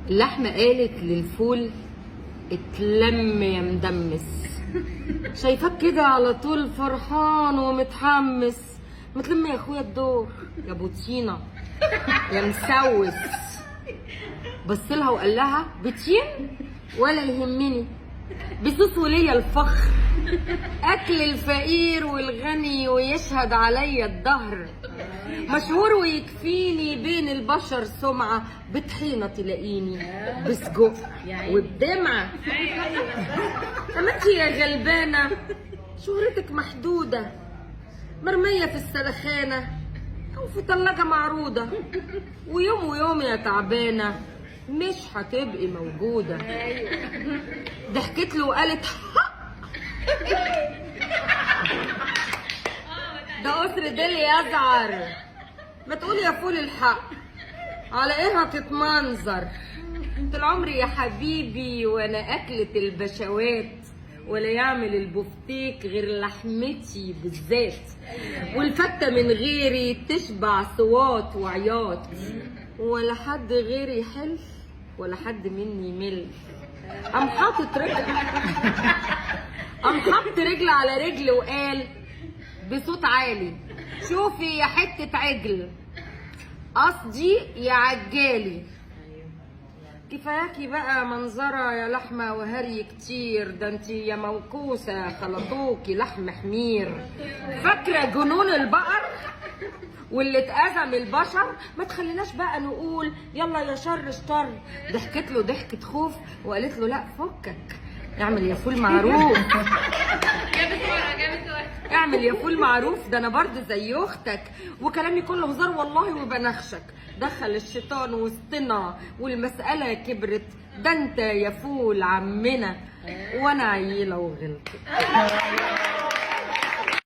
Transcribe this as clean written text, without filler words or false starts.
اللحمة قالت للفول اتلم يا مدمس، شايفاك كده على طول فرحان ومتحمس، ما تلم يا اخويا الدور يا بوتينة يا مسوس. بص لها وقال لها بتين ولا يهمني، بسوس وليا الفخر، اكل الفقير والغني ويشهد عليا الدهر، مشهور ويكفيني بين البشر سمعة، بطحينة تلاقيني بسجق وبدمعة. اما انت يا غلبانة شهرتك محدودة، مرمية في السلخانة او في طلاجة معروضة، ويوم ويوم يا تعبانة مش هتبقي موجودة. ضحكت له وقالت ده قصر ديل يزعر، ما تقول يا فول الحق على ايه هتتمنظر؟ طول عمري يا حبيبي وانا اكلة البشوات، ولا يعمل البفتيك غير لحمتي بالذات، والفتة من غيري تشبع صوات وعياط، ولا حد غيري يحل ولا حد مني يمل. قام حاطط رجل قام حط رجل على رجل وقال بصوت عالي شوفي يا حتة عجل، قصدي يا عجالي، كفاياكي بقى منظرة يا لحمة وهري كتير، ده انتي يا موكوسة خلطوكي لحم حمير، فاكرة جنون البقر واللي اتأذى من البشر؟ ما تخليناش بقى نقول يلا يا شر اشتر. ضحكت له ضحكة خوف وقالت له لا فكك، اعمل يا فول معروف، جابت ورا جابت ورا، اعمل يا فول معروف، ده انا برضه زي اختك وكلامي كله هزار والله وبنخشك، دخل الشيطان وسطنا والمسألة كبرت، ده انت يا فول عمنا وانا عيلة وغلطت.